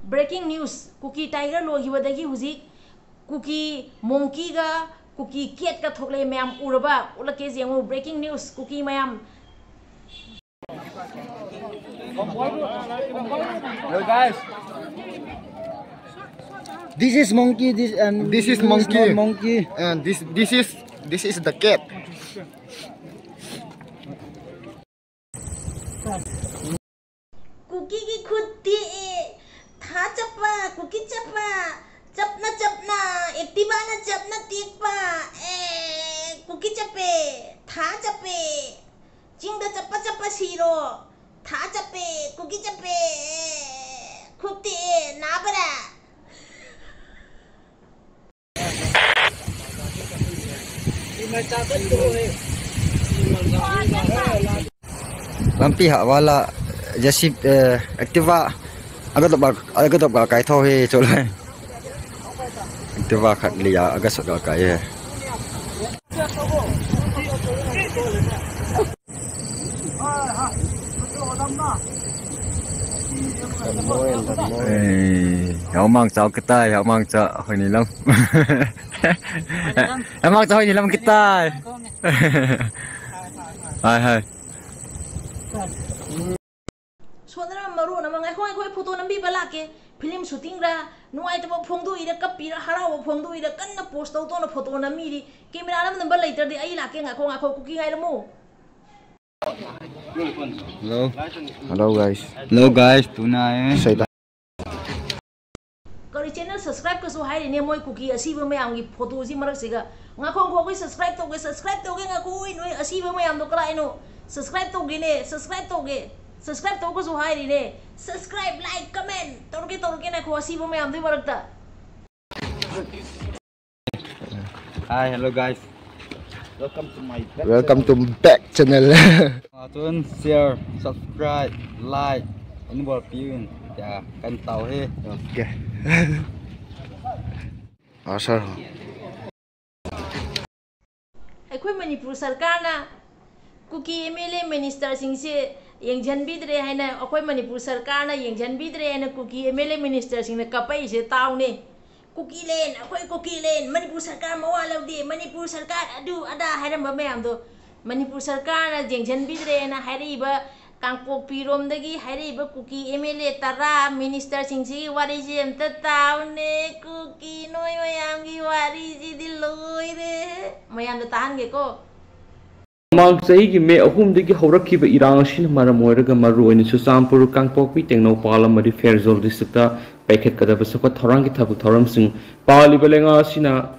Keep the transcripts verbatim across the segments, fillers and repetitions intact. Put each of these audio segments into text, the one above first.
Breaking news, ꯀꯨꯀꯤ tiger ꯂꯣꯏꯈꯤꯕꯗꯒꯤ ꯍꯧꯖꯤꯛ ꯀꯨꯀꯤ monkeyꯒ ꯀꯨꯀꯤ catꯀ ꯊꯣꯛꯂꯛꯑꯦ꯫ ꯃꯌꯥꯝ ꯎꯔꯕ? ꯎꯠꯂꯛꯀꯦ ꯌꯦꯡꯉꯨ, breaking news, ꯀꯨꯀꯤ ꯃꯌꯥꯝ꯫ Hello guys, this is monkey. This and This is not monkey. Monkey. And this this is this is the cat. ꯀꯨꯀꯤꯒꯤ ꯈꯨꯠ ꯇꯦꯛꯑꯦ꯫ ꯊꯥ ꯆꯞꯄ, ꯀꯨꯀꯤ ꯆꯞꯄ, ꯆꯞꯅ ꯆꯞꯅ, ꯑꯦꯛꯇꯤꯚꯥꯅ ꯆꯞꯅ ꯇꯦꯛꯄ꯫ ꯑꯦ, ꯀꯨꯀꯤ ꯆꯞꯄꯦ, ꯊꯥ ꯆꯞꯄꯦ, ꯆꯤꯡꯗ ꯆꯞꯄ ꯆꯞꯄ ꯁꯤꯔꯣ꯫ ꯊꯥ ꯆꯞꯄꯦ, ꯀꯨꯀꯤ ꯆꯞꯄꯦ, ꯈꯨꯠ ꯇꯦꯛꯑꯦ, ꯅꯥꯕꯔꯥ? Lampi hak wala, jasi, eh, activa, agak tu agak tu kai thau he cholai. Activa khat liya agak sot kai he. Ê, hảo mang chào cái tay, hảo mang chào hơi ni lắm. Hảo mang chào hơi ni lắm cái tay. Hai hai. ꯁꯣꯗꯅ ꯃꯔꯣꯟ ꯑꯃ, ꯉꯥꯏꯈꯣ, ꯉꯥꯏꯈꯣ, ꯑꯩ photo ꯅꯝꯕꯤꯕ ꯂꯥꯛꯀꯦ꯫ Film ꯁꯨꯇꯤꯡꯔ, ꯅꯨꯡꯉꯥꯏꯇꯕ ꯐꯣꯡꯗꯣꯛꯏꯔ, ꯀꯞꯄꯤꯔ, ꯍꯔꯥꯎꯕ ꯐꯣꯡꯗꯣꯛꯏꯔ, ꯀꯟꯅ ꯄꯣꯁ ꯇꯧ ꯇꯧꯅ ꯐꯣꯇꯣ ꯅꯝꯃꯤꯔꯤ꯫ ꯀꯦꯃꯦꯔꯥ ꯅꯝꯅꯕ ꯂꯩꯇ꯭ꯔꯗꯤ ꯑꯩ ꯂꯥꯛꯀꯦ꯫ ꯉꯥꯏꯈꯣ, ꯉꯥꯏꯈꯣ, ꯀꯨꯀꯤ ꯉꯥꯏꯔꯝꯃꯨ꯫ Hello. Hello guys. Hello guys, tonight. Say that. ꯀꯔꯤ ꯆꯦꯅꯦꯜ ꯁꯕꯁꯀ꯭ꯔꯥꯏꯕꯀꯁꯨ ꯍꯥꯏꯔꯤꯅꯦ ꯃꯣꯏ ꯀꯨꯀꯤ ꯑꯁꯤꯕ ꯃꯌꯥꯝꯒꯤ ꯐꯣꯇꯣꯁꯤ ꯃꯔꯛꯁꯤꯒ꯫ ꯉꯥꯈꯣ, ꯉꯥꯈꯣ, ꯑꯩꯈꯣꯏ ꯁꯕꯁꯀ꯭ꯔꯥꯏꯕ ꯇꯧꯒꯦ, ꯁꯕꯁꯀ꯭ꯔꯥꯏꯕ ꯇꯧꯒꯦ, ꯉꯥꯈꯣ, ꯑꯣꯏ, ꯅꯣꯏ ꯑꯁꯤꯕ ꯃꯌꯥꯝꯗꯣ ꯀꯔꯥꯏꯅꯣ? ꯁꯕꯁꯀ꯭ꯔꯥꯏꯕ ꯇꯧꯒꯦꯅꯦ, ꯁꯕꯁꯀ꯭ꯔꯥꯏꯕ ꯇꯧꯒꯦ, ꯁꯕꯁꯀ꯭ꯔꯥꯏꯕ ꯇꯧꯒꯁꯨ ꯍꯥꯏꯔꯤꯅꯦ꯫ ꯁꯕꯁꯀ꯭ꯔꯥꯏꯕ, ꯂꯥꯏꯛ, ꯀꯃꯦꯟ ꯇꯧꯔꯒꯦ, ꯇꯧꯔꯒꯦ, ꯉꯥꯈꯣ, ꯑꯁꯤꯕ ꯃꯌꯥꯝꯗꯨꯒꯤ ꯃꯔꯛꯇ꯫ Hi, hello guys. Welcome to my Welcome to back channel. Atun share, subscribe, like, and what viewing. Ya, kan tau he. Okay. Ah, sir. ꯑꯩꯈꯣꯏ ꯃꯅꯤꯄꯨꯔ ꯁꯔꯀꯥꯔꯅ ꯀꯨꯀꯤ ꯑꯦꯝ ꯑꯦꯜ ꯑꯦ ꯃꯤꯅꯤꯁꯇꯔꯁꯤꯡꯁꯦ ꯌꯦꯡꯁꯤꯟꯕꯤꯗ꯭ꯔꯦ ꯍꯥꯏꯅ, ꯑꯩꯈꯣꯏ ꯃꯅꯤꯄꯨꯔ ꯁꯔꯀꯥꯔꯅ ꯌꯦꯡꯁꯤꯟꯕꯤꯗ꯭ꯔꯦ ꯍꯥꯏꯅ ꯀꯨꯀꯤ ꯑꯦꯝ ꯑꯦꯜ ꯑꯦ ꯃꯤꯅꯤꯁꯇꯔꯁꯤꯡꯅ ꯀꯞꯄꯛꯏꯁꯦ ꯇꯥꯎꯅꯦ꯫ ꯀꯨꯀꯤꯂꯦꯟ, ꯑꯩꯈꯣꯏ ꯀꯨꯀꯤꯂꯦꯟ, ꯃꯅꯤꯄꯨꯔ ꯁꯔꯀꯥꯔ ꯃꯋꯥ ꯂꯧꯗꯦ, ꯃꯅꯤꯄꯨꯔ ꯁꯔꯀꯥꯔ ꯑꯗꯨ ꯑꯗꯥ ꯍꯥꯏꯔꯝꯕ ꯃꯌꯥꯝꯗꯣ ꯃꯅꯤꯄꯨꯔ ꯁꯔꯀꯥꯔꯅ ꯌꯦꯡꯁꯤꯟꯕꯤꯗ꯭ꯔꯦꯅ ꯍꯥꯏꯔꯛꯏꯕ ꯀꯥꯡꯄꯣꯛꯄꯤꯔꯣꯝꯗꯒꯤ ꯍꯥꯏꯔꯛꯏꯕ ꯀꯨꯀꯤ ꯑꯦꯝ ꯑꯦꯜ ꯑꯦ ꯇꯔꯥ ꯃꯤꯅꯤꯁꯇꯔꯁꯤꯡꯁꯤꯒꯤ ꯋꯥꯔꯤꯁꯤ ꯑꯝꯇ ꯇꯥꯎꯅꯦ꯫ ꯀꯨꯀꯤ ꯅꯣꯏ ꯃꯌꯥꯝꯒꯤ ꯋꯥꯔꯤꯁꯤꯗꯤ ꯂꯣꯏꯔꯦ꯫ ꯃꯌꯥꯝꯗ ꯇꯥꯍꯟꯒꯦꯀꯣ꯫ ꯃꯃꯥꯡ ꯆꯍꯤꯒꯤ ꯃꯦ ꯑꯍꯨꯝꯗꯒꯤ ꯍꯧꯔꯛꯈꯤꯕ ꯏꯔꯥꯡ ꯑꯁꯤꯅ ꯃꯔꯝ ꯑꯣꯏꯔꯒ ꯃꯔꯨꯑꯣꯏꯅ ꯆꯨꯔꯆꯥꯟꯄꯨꯔ, ꯀꯥꯡꯄꯣꯛꯄꯤ, ꯇꯦꯡꯅꯧꯄꯥꯜ ꯑꯃꯗꯤ ꯐꯦꯔꯖꯣꯜ ꯗꯤꯁꯇ꯭ꯔꯤꯛꯇ ꯄꯥꯏꯈꯠꯀꯗꯕ ꯆꯥꯎꯈꯠ ꯊꯧꯔꯥꯡꯒꯤ ꯊꯕꯛ ꯊꯧꯔꯝꯁꯤꯡ ꯄꯥꯜꯂꯤꯕ ꯂꯩꯉꯥꯛ ꯑꯁꯤꯅ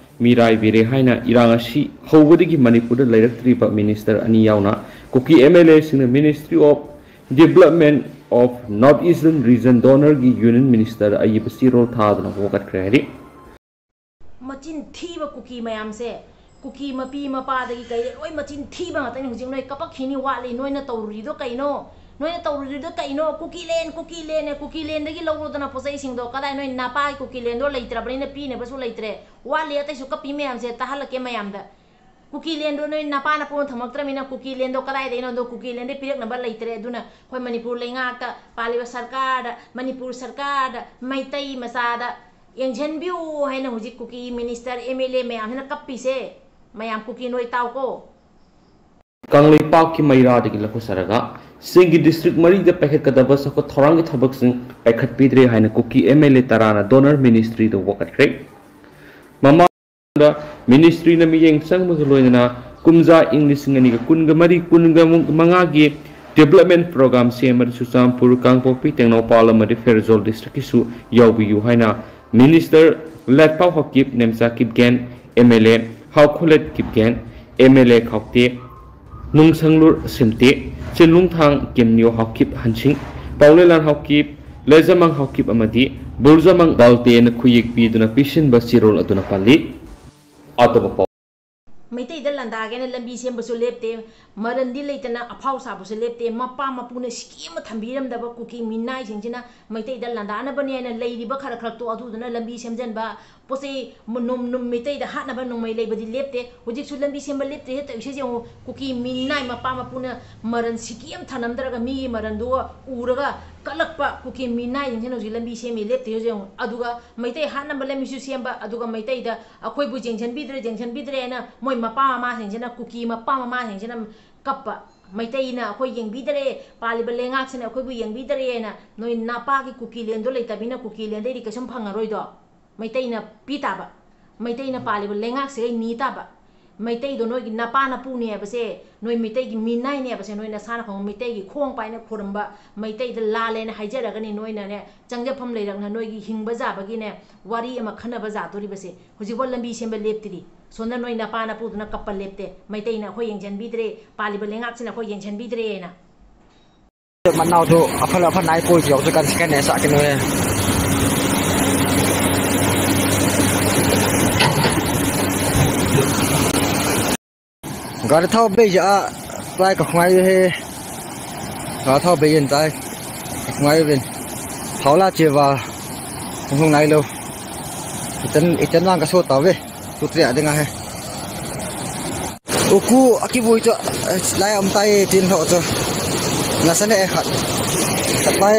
ꯃꯤꯔꯥꯏꯕꯤꯔꯦ ꯍꯥꯏꯅ ꯏꯔꯥꯡ ꯑꯁꯤ ꯍꯧꯕꯗꯒꯤ ꯃꯅꯤꯄꯨꯔꯗ ꯂꯩꯔꯛꯇ꯭ꯔꯤꯕ ꯃꯤꯅꯤꯁꯇꯔ ꯑꯅꯤ ꯌꯥꯎꯅ ꯀꯨꯀꯤ ꯑꯦꯝ ꯑꯦꯜ ꯑꯦꯁꯤꯡꯅ Ministry of Development of North Eastern Region DoNER ꯒꯤ ꯌꯨꯅꯤꯌꯟ ꯃꯤꯅꯤꯁꯇꯔ ꯑꯏꯕ ꯆꯦꯔꯣꯜ ꯊꯥꯗꯨꯅ ꯋꯥꯀꯠꯈ꯭ꯔꯦ ꯍꯥꯏꯔꯤ꯫ ꯃꯆꯤꯟ ꯊꯤꯕ ꯀꯨꯀꯤ ꯃꯌꯥꯝꯁꯦ, ꯀꯨꯀꯤ ꯃꯄꯤ ꯃꯄꯥꯗꯒꯤ ꯀꯩꯗꯩ ꯂꯣꯏ ꯃꯆꯤꯟ ꯊꯤꯕ ꯉꯥꯛꯇꯅꯤ꯫ ꯍꯧꯖꯤꯛ ꯅꯣꯏ ꯀꯄꯛꯈꯤꯅꯤ, ꯋꯥꯠꯂꯤ꯫ ꯅꯣꯏꯅ ꯇꯧꯔꯨꯔꯤꯗꯣ ꯀꯩꯅꯣ? ꯅꯣꯏꯅ ꯇꯧꯔꯨꯔꯤꯗꯣ ꯀꯩꯅꯣ? ꯀꯨꯀꯤꯂꯦꯟ, ꯀꯨꯀꯤꯂꯦꯟꯅ, ꯀꯨꯀꯤꯂꯦꯟꯗꯒꯤ ꯂꯧꯔꯨꯗꯅ ꯄꯣꯠ ꯆꯩꯁꯤꯡꯗꯣ꯫ ꯀꯗꯥꯏ ꯅꯣꯏ ꯅꯄꯥꯒꯤ ꯀꯨꯀꯤꯂꯦꯟꯗꯣ ꯂꯩꯇ꯭ꯔꯕꯅꯤꯅ ꯄꯤꯅꯕꯁꯨ ꯂꯩꯇ꯭ꯔꯦ꯫ ꯋꯥꯠꯂꯤ ꯑꯇꯩꯁꯨ ꯀꯞꯄꯤ ꯃꯌꯥꯝꯁꯦ ꯇꯥꯍꯜꯂꯛꯀꯦ ꯃꯌꯥꯝꯗ꯫ ꯀꯨꯀꯤꯂꯦꯟꯗꯣ ꯅꯣꯏ ꯅꯄꯥ ꯅꯄꯨꯅ ꯊꯝꯃꯛꯇ꯭ꯔꯃꯤꯅ ꯀꯨꯀꯤꯂꯦꯟꯗꯣ ꯀꯗꯥꯏꯗꯩꯅꯣ? ꯑꯗꯣ ꯀꯨꯀꯤꯂꯦꯟꯗ ꯄꯤꯔꯛꯅꯕ ꯂꯩꯇ꯭ꯔꯦ꯫ ꯑꯗꯨꯅ ꯑꯩꯈꯣꯏ ꯃꯅꯤꯄꯨꯔ ꯂꯩꯉꯥꯛꯇ, ꯄꯥꯜꯂꯤꯕ ꯁꯔꯀꯥꯔꯗ, ꯃꯅꯤꯄꯨꯔ ꯁꯔꯀꯥꯔꯗ, ꯃꯩꯇꯩ ꯃꯆꯥꯗ ꯌꯦꯡꯁꯤꯟꯕꯤꯌꯨ ꯍꯥꯏꯅ ꯍꯧꯖꯤꯛ ꯀꯨꯀꯤ ꯃꯤꯅꯤꯁꯇꯔ, ꯑꯦꯝ ꯑꯦꯜ ꯑꯦ ꯃꯌꯥꯝꯁꯤꯅ ꯀꯞꯄꯤꯁꯦ꯫ ꯃꯌꯥꯝ ꯀꯨꯀꯤ ꯅꯣꯏ ꯇꯥꯎꯀꯣ꯫ ꯀꯪꯂꯩꯄꯥꯛꯀꯤ ꯃꯩꯔꯥꯗꯒꯤ ꯂꯧꯈꯠꯆꯔꯒ ꯆꯤꯡꯒꯤ ꯗꯤꯁꯇ꯭ꯔꯤꯛ ꯃꯔꯤꯗ ꯄꯥꯏꯈꯠꯀꯗꯕ ꯆꯥꯎꯈꯠ ꯊꯧꯔꯥꯡꯒꯤ ꯊꯕꯛꯁꯤꯡ ꯄꯥꯏꯈꯠꯄꯤꯗ꯭ꯔꯦ ꯍꯥꯏꯅ ꯀꯨꯀꯤ ꯑꯦꯝ ꯑꯦꯜ ꯑꯦ ꯇꯔꯥꯅ DoNER Ministry ꯗ ꯋꯥꯀꯠꯈ꯭ꯔꯦ꯫ ꯃꯃꯥꯡꯗ ꯃꯤꯅꯤꯁꯇ꯭ꯔꯤꯅ ꯃꯤꯠꯌꯦꯡ ꯆꯪꯕꯒ ꯂꯣꯏꯅꯅ ꯀꯨꯝꯖꯥ ꯏꯪ ꯂꯤꯁꯤꯡ ꯑꯅꯤꯒ ꯀꯨꯟꯒ ꯃꯔꯤ ꯀꯨꯟꯒ ꯃꯉꯥꯒꯤ ꯗꯤꯕꯦꯂꯞꯃꯦꯟ ꯄ꯭ꯔꯣꯒ꯭ꯔꯥꯝ ꯁꯦꯝꯕꯗ ꯆꯨꯔꯆꯥꯟꯄꯨꯔ, ꯀꯥꯡꯄꯣꯛꯄꯤ, ꯇꯦꯡꯅꯧꯄꯥꯜ ꯑꯃꯗꯤ ꯐꯦꯔꯖꯣꯜ ꯗꯤꯁꯇ꯭ꯔꯤꯛꯀꯤꯁꯨ ꯌꯥꯎꯕꯤꯌꯨ ꯍꯥꯏꯅ minister Letpao Haokip, Nemcha Kipgen, M L A Haokholet Kipgen, M L A Khaute, Nungsanglur Simte, Chinlunthang Kimneo Haokip Hangshing, Paolienlal Haokip, Letzamang Haokip ꯑꯃꯗꯤ ꯕꯨꯔꯖꯃꯥꯡ ꯕꯥꯜꯇꯦꯅ ꯈꯨꯌꯦꯛ ꯄꯤꯗꯨꯅ ꯄꯤꯁꯤꯟꯕ ꯆꯦꯔꯣꯜ ꯑꯗꯨꯅ ꯄꯜꯂꯤ꯫ ꯑꯇꯣꯞꯄ ꯄꯥꯎ꯫ ꯃꯩꯇꯩꯗ ꯂꯥꯟꯗꯥꯒꯦꯅ ꯂꯝꯕꯤ ꯁꯦꯝꯕꯁꯨ ꯂꯦꯞꯇꯦ, ꯃꯔꯟꯗꯤ ꯂꯩꯇꯅ ꯑꯐꯥꯎ ꯁꯥꯕꯁꯨ ꯂꯦꯞꯇꯦ꯫ ꯃꯄꯥ ꯃꯄꯨꯅ ꯁꯤꯀꯤ ꯑꯃ ꯊꯝꯕꯤꯔꯝꯗꯕ ꯀꯨꯀꯤ ꯃꯤꯅꯥꯏꯁꯤꯡꯁꯤꯅ ꯃꯩꯇꯩꯗ ꯂꯥꯟꯗꯥꯅꯕꯅꯦꯅ ꯂꯩꯔꯤꯕ ꯈꯔ ꯈꯔꯛꯇꯣ ꯑꯗꯨꯗꯨꯅ ꯂꯝꯕꯤ ꯁꯦꯝꯖꯟꯕ, ꯄꯣꯠ ꯆꯩ ꯃ-, ꯅꯨꯝ-, ꯅꯨꯝ-, ꯃꯩꯇꯩꯗ ꯍꯥꯠꯅꯕ ꯅꯣꯡꯃꯩ ꯂꯩꯕꯗꯤ ꯂꯦꯞꯇꯦ꯫ ꯍꯧꯖꯤꯛꯁꯨ ꯂꯝꯕꯤ ꯁꯦꯝꯕ ꯂꯦꯞꯇ꯭ꯔꯦ ꯍꯦ ꯇꯧꯔꯤꯁꯦ ꯌꯦꯡꯉꯨ꯫ ꯀꯨꯀꯤ ꯃꯤꯅꯥꯏ ꯃꯄꯥ ꯃꯄꯨꯅ ꯃꯔꯟ ꯁꯤꯀꯤ ꯑꯃ ꯊꯅꯝꯗ꯭ꯔꯒ ꯃꯤꯒꯤ ꯃꯔꯟꯗꯨꯒ ꯎꯔꯒ ꯀꯠꯂꯛꯄ ꯀꯨꯀꯤ ꯃꯤꯅꯥꯏꯁꯤꯡꯁꯤꯅ ꯍꯧꯖꯤꯛ ꯂꯝꯕꯤ ꯁꯦꯝꯃꯤ ꯂꯦꯞꯇ꯭ꯔꯤꯁꯦ ꯌꯦꯡꯉꯨ꯫ ꯑꯗꯨꯒ ꯃꯩꯇꯩ ꯍꯥꯠꯅꯕ ꯂꯝꯕꯤꯁꯨ ꯁꯦꯝꯕ, ꯑꯗꯨꯒ ꯃꯩꯇꯩꯗ ꯑꯩꯈꯣꯏꯕꯨ ꯌꯦꯡꯁꯤꯟꯕꯤꯗ꯭ꯔꯦ, ꯌꯦꯡꯁꯤꯟꯕꯤꯗ꯭ꯔꯦꯅ ꯃꯣꯏ ꯃꯄꯥ ꯃꯃꯥꯁꯤꯡꯁꯤꯅ, ꯀꯨꯀꯤ ꯃꯄꯥ ꯃꯃꯥꯁꯤꯡꯁꯤꯅ ꯀꯞꯄ꯫ ꯃꯩꯇꯩꯅ ꯑꯩꯈꯣꯏ ꯌꯦꯡꯕꯤꯗꯔꯦ, ꯄꯥꯜꯂꯤꯕ ꯂꯩꯉꯥꯛꯁꯤꯅ ꯑꯩꯈꯣꯏꯕꯨ ꯌꯦꯡꯕꯤꯗꯔꯦꯅ꯫ ꯅꯣꯏ ꯅꯄꯥꯒꯤ ꯀꯨꯀꯤ ꯂꯦꯟꯗꯣ ꯂꯩꯇꯕꯅꯤꯅ ꯀꯨꯀꯤ ꯂꯦꯟꯗꯩꯗꯤ ꯀꯩꯁꯨꯝ ꯐꯪꯉꯔꯣꯏꯗꯣ꯫ ꯃꯩꯇꯩꯅ ꯄꯤ ꯇꯥꯕ, ꯃꯩꯇꯩꯅ ꯄꯥꯜꯂꯤꯕ ꯂꯩꯉꯥꯛꯁꯤꯒꯩ ꯅꯤ ꯇꯥꯕ꯫ ꯃꯩꯇꯩꯗꯣ ꯅꯣꯏꯒꯤ ꯅꯄꯥ ꯅꯄꯨꯅꯦ ꯍꯥꯏꯕꯁꯦ, ꯅꯣꯏ ꯃꯩꯇꯩꯒꯤ ꯃꯤꯅꯥꯏꯅꯦ ꯍꯥꯏꯕꯁꯦ ꯅꯣꯏ ꯅꯁꯥꯅ ꯈꯪꯉꯣ꯫ ꯃꯩꯇꯩꯒꯤ ꯈꯣꯡ ꯄꯥꯏꯅ ꯈꯨꯔꯨꯝꯕ, ꯃꯩꯇꯩꯗ ꯂꯥꯜꯂꯦꯅ ꯍꯥꯏꯖꯔꯒꯅꯤ ꯅꯣꯏꯅꯅꯦ ꯆꯪꯖꯐꯝ ꯂꯩꯔꯛꯅ ꯅꯣꯏꯒꯤ ꯍꯤꯡꯕ ꯌꯥꯕꯒꯤꯅꯦ ꯋꯥꯔꯤ ꯑꯃ ꯈꯟꯅꯕ ꯌꯥꯗꯣꯔꯤꯕꯁꯦ꯫ ꯍꯧꯖꯤꯛꯐꯥꯎ ꯂꯝꯕꯤ ꯁꯦꯝꯕ ꯂꯦꯞꯇ꯭ꯔꯤ꯫ ꯁꯣꯝꯗ ꯅꯣꯏ ꯅꯄꯥ ꯅꯄꯨꯗꯨꯅ ꯀꯞꯄ ꯂꯦꯞꯇꯦ, ꯃꯩꯇꯩꯅ ꯑꯩꯈꯣꯏ ꯌꯦꯡꯁꯤꯟꯕꯤꯗ꯭ꯔꯦ, ꯄꯥꯜꯂꯤꯕ ꯂꯩꯉꯥꯛꯁꯤꯅ ꯑꯩꯈꯣꯏ ꯌꯦꯡꯁꯤꯟꯕꯤꯗ꯭ꯔꯦꯅ꯫ ꯃꯅꯥꯎꯗꯣ ꯑꯐꯜ ꯑꯐꯜ ꯅꯥꯏ ꯄꯣꯏꯁꯤ ꯌꯥꯎꯁꯨ ꯀꯟꯁꯤ ꯀꯟꯅ ꯁꯥꯛꯀꯅꯨꯍꯦ꯫ ꯒꯥꯔꯤ ꯊꯥꯎ ꯕꯦꯖ ꯄ꯭ꯔꯥꯏ ꯀꯈꯨꯡꯉꯥꯏ ꯍꯦ꯫ ꯒꯥꯔꯤ ꯊꯥꯎ ꯕꯦꯖ ꯇꯥꯏ ꯀꯈꯨꯡꯉꯥꯏ ꯕꯦꯟ꯫ ꯊꯥꯎ ꯂꯥ ꯆꯦꯕ ꯀꯈꯨꯡꯉꯥꯏ ꯂꯣ꯫ ꯏꯇꯟ ꯏꯇꯟ ꯂꯥꯡ ꯀꯁꯣ ꯇꯥꯎꯋꯦ꯫ ꯇꯨ ꯇ꯭ꯔꯦ ꯑꯗ ꯉꯥꯏꯍꯦ꯫ ꯎꯀꯨ ꯑꯀꯤꯕꯨ ꯏꯇꯣ ꯂꯥꯏ ꯑꯝ ꯇꯥꯏ ꯇꯤꯟ ꯊꯣꯛ ꯇꯣ꯫ ꯂꯁꯅꯦ ꯈꯠ꯫ ꯆꯠꯄꯥꯏ꯫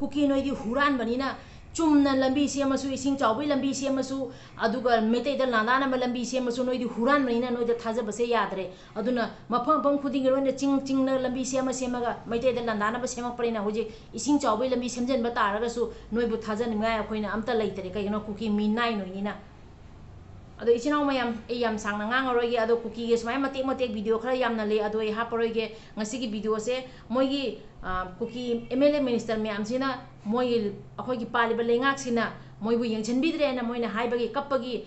ꯀꯨꯀꯤ ꯅꯣꯏꯗꯤ ꯍꯨꯔꯥꯟꯕꯅꯤꯅ ꯆꯨꯝꯅ ꯂꯝꯕꯤ ꯁꯦꯝꯃꯁꯨ, ꯏꯁꯤꯡ ꯆꯥꯎꯕꯒꯤ ꯂꯝꯕꯤ ꯁꯦꯝꯃꯁꯨ, ꯑꯗꯨꯒ ꯃꯩꯇꯩꯗ ꯂꯥꯟꯗꯥꯅꯕ ꯂꯝꯕꯤ ꯁꯦꯝꯃꯁꯨ ꯅꯣꯏꯗꯤ ꯍꯨꯔꯥꯟꯕꯅꯤꯅ ꯅꯣꯏꯗ ꯊꯥꯖꯕꯁꯦ ꯌꯥꯗ꯭ꯔꯦ꯫ ꯑꯗꯨꯅ ꯃꯐꯝ ꯃꯐꯝ ꯈꯨꯗꯤꯡꯒꯤ ꯂꯣꯏꯅ ꯆꯤꯡ ꯆꯤꯡꯅ ꯂꯝꯕꯤ ꯁꯦꯝꯃ ꯁꯦꯝꯃꯒ ꯃꯩꯇꯩꯗ ꯂꯥꯟꯗꯥꯅꯕ ꯁꯦꯝꯃꯛꯄꯅꯤꯅ ꯍꯧꯖꯤꯛ ꯏꯁꯤꯡ ꯆꯥꯎꯕꯒꯤ ꯂꯝꯕꯤ ꯁꯦꯝꯖꯤꯟꯕ ꯇꯥꯔꯒꯁꯨ ꯅꯣꯏꯕꯨ ꯊꯥꯖꯅꯤꯡꯉꯥꯏ ꯑꯩꯈꯣꯏꯅ ꯑꯝꯇ ꯂꯩꯇꯔꯦ꯫ ꯀꯩꯒꯤꯅꯣ? ꯀꯨꯀꯤ ꯃꯤ ꯅꯥꯏ ꯅꯣꯏꯅꯤꯅ꯫ ꯑꯗꯣ ꯏꯆꯤꯟ ꯏꯅꯥꯎ ꯃꯌꯥꯝ, ꯑꯩ ꯌꯥꯝ ꯁꯥꯡꯅ ꯉꯥꯡꯉꯔꯣꯏꯒꯦ꯫ ꯑꯗꯣ ꯀꯨꯀꯤꯒꯤ ꯁꯨꯃꯥꯏꯅ ꯃꯇꯦꯛ ꯃꯇꯦꯛ video ꯈꯔ ꯌꯥꯝꯅ ꯂꯩ, ꯑꯗꯣ ꯑꯩ ꯍꯥꯞꯄꯔꯣꯏꯒꯦ꯫ ꯉꯁꯤꯒꯤ videoꯁꯦ ꯃꯣꯏꯒꯤ, ꯑ, ꯀꯨꯀꯤ MLA minister ꯃꯌꯥꯝꯁꯤꯅ ꯃꯣꯏꯒꯤ ꯑꯩꯈꯣꯏꯒꯤ ꯄꯥꯜꯂꯤꯕ ꯂꯩꯉꯥꯛꯁꯤꯅ ꯃꯣꯏꯕꯨ ꯌꯦꯡꯁꯤꯟꯕꯤꯗ꯭ꯔꯦꯅ ꯃꯣꯏꯅ ꯍꯥꯏꯕꯒꯤ ꯀꯞꯄꯒꯤ,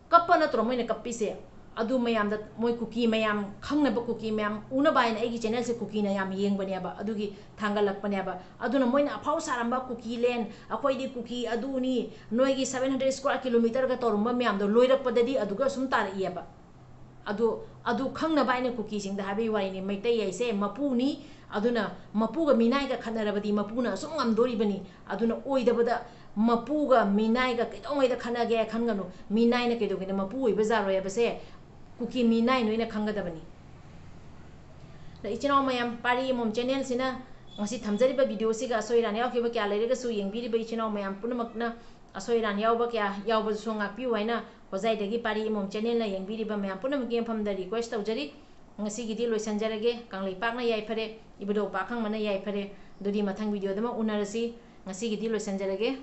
ꯀꯞꯄ ꯅꯠꯇ꯭ꯔꯣ ꯃꯣꯏꯅ ꯀꯞꯄꯤꯁꯦ? ꯑꯗꯨ ꯃꯌꯥꯝꯗ ꯃꯣꯏ ꯀꯨꯀꯤ ꯃꯌꯥꯝ, ꯈꯪꯅꯕ ꯀꯨꯀꯤ ꯃꯌꯥꯝ ꯎꯅꯕ ꯍꯥꯏꯅ ꯑꯩꯒꯤ ꯆꯦꯅꯦꯜꯁꯦ ꯀꯨꯀꯤꯅ ꯌꯥꯝ ꯌꯦꯡꯕꯅꯦꯕ, ꯑꯗꯨꯒꯤ ꯊꯥꯡꯒꯠꯂꯛꯄꯅꯦꯕ꯫ ꯑꯗꯨꯅ ꯃꯣꯏꯅ ꯑꯐꯥꯎ ꯁꯥꯔꯝꯕ ꯀꯨꯀꯤ ꯂꯦꯟ, ꯑꯩꯈꯣꯏꯗꯤ ꯀꯨꯀꯤ ꯑꯗꯨꯅꯤ, ꯅꯣꯏꯒꯤ seven hundred square kilometerꯒ ꯇꯧꯔꯝꯕ ꯃꯌꯥꯝꯗꯣ ꯂꯣꯏꯔꯛꯄꯗꯗꯤ ꯑꯗꯨꯒ ꯁꯨꯝ ꯇꯥꯔꯛꯏꯑꯕ꯫ ꯑꯗꯨ, ꯑꯗꯨ ꯈꯪꯅꯕ ꯍꯥꯏꯅ ꯀꯨꯀꯤꯁꯤꯡꯗ ꯍꯥꯏꯕꯒꯤ ꯋꯥꯔꯤꯅꯤ꯫ ꯃꯩꯇꯩ ꯍꯥꯏꯁꯦ ꯃꯄꯨꯅꯤ, ꯑꯗꯨꯅ ꯃꯄꯨꯒ ꯃꯤꯅꯥꯏꯒ ꯈꯠꯅꯔꯕꯗꯤ ꯃꯄꯨꯅ ꯑꯁꯨꯝ ꯉꯝꯗꯣꯔꯤꯕꯅꯤ꯫ ꯑꯗꯨꯅ ꯑꯣꯏꯗꯕꯗ ꯃꯄꯨꯒ ꯃꯤꯅꯥꯏꯒ ꯀꯩꯗꯧꯉꯩꯗ ꯈꯠꯅꯒꯦ ꯈꯟꯒꯅꯨ꯫ ꯃꯤꯅꯥꯏꯅ ꯀꯩꯗꯧꯒꯦꯅ ꯃꯄꯨ ꯑꯣꯏꯕ ꯌꯥꯔꯣꯏ ꯍꯥꯏꯕꯁꯦ ꯀꯨꯀꯤ ꯃꯤꯅꯥꯏ ꯅꯣꯏꯅ ꯈꯪꯒꯗꯕꯅꯤ꯫ ꯑꯗ ꯏꯆꯤꯟ ꯏꯅꯥꯎ ꯃꯌꯥꯝ, ꯄꯥꯔꯤ ꯑꯃꯃꯝ ꯆꯦꯅꯦꯜꯁꯤꯅ ꯉꯁꯤ ꯊꯝꯖꯔꯤꯕ ꯚꯤꯗꯤꯑꯣꯁꯤꯒ ꯑꯁꯣꯏ ꯑꯔꯥꯟ ꯌꯥꯎꯈꯤꯕ ꯀꯌꯥ ꯂꯩꯔꯒꯁꯨ ꯌꯦꯡꯕꯤꯔꯤꯕ ꯏꯆꯤꯟ ꯏꯅꯥꯎ ꯃꯌꯥꯝ ꯄꯨꯝꯅꯃꯛꯅ ꯑꯁꯣꯏ ꯑꯔꯥꯟ ꯌꯥꯎꯕ ꯀꯌꯥ ꯌꯥꯎꯕꯗꯨꯁꯨ ꯉꯥꯛꯄꯤꯌꯨ ꯍꯥꯏꯅ ꯍꯣꯖꯥꯏꯗꯒꯤ ꯄꯥꯔꯤ ꯑꯃꯃꯝ ꯆꯦꯅꯦꯜꯅ ꯌꯦꯡꯕꯤꯔꯤꯕ ꯃꯌꯥꯝ ꯄꯨꯝꯅꯃꯛꯀꯤ ꯃꯐꯝꯗ request ꯇꯧꯖꯔꯤ꯫ ꯉꯁꯤꯒꯤꯗꯤ ꯂꯣꯏꯁꯤꯟꯖꯔꯒꯦ꯫ ꯀꯪꯂꯩꯄꯥꯛꯅ ꯌꯥꯏꯐꯔꯦ, ꯏꯕꯨꯙꯧ ꯄꯥꯈꯪꯕꯅ ꯌꯥꯏꯐꯔꯦ꯫ ꯑꯗꯨꯗꯤ ꯃꯊꯪ ꯚꯤꯗꯤꯑꯣꯗ ꯑꯃꯨꯛ ꯎꯅꯔꯁꯤ꯫ ꯉꯁꯤꯒꯤꯗꯤ ꯂꯣꯏꯁꯤꯟꯖꯔꯒꯦ꯫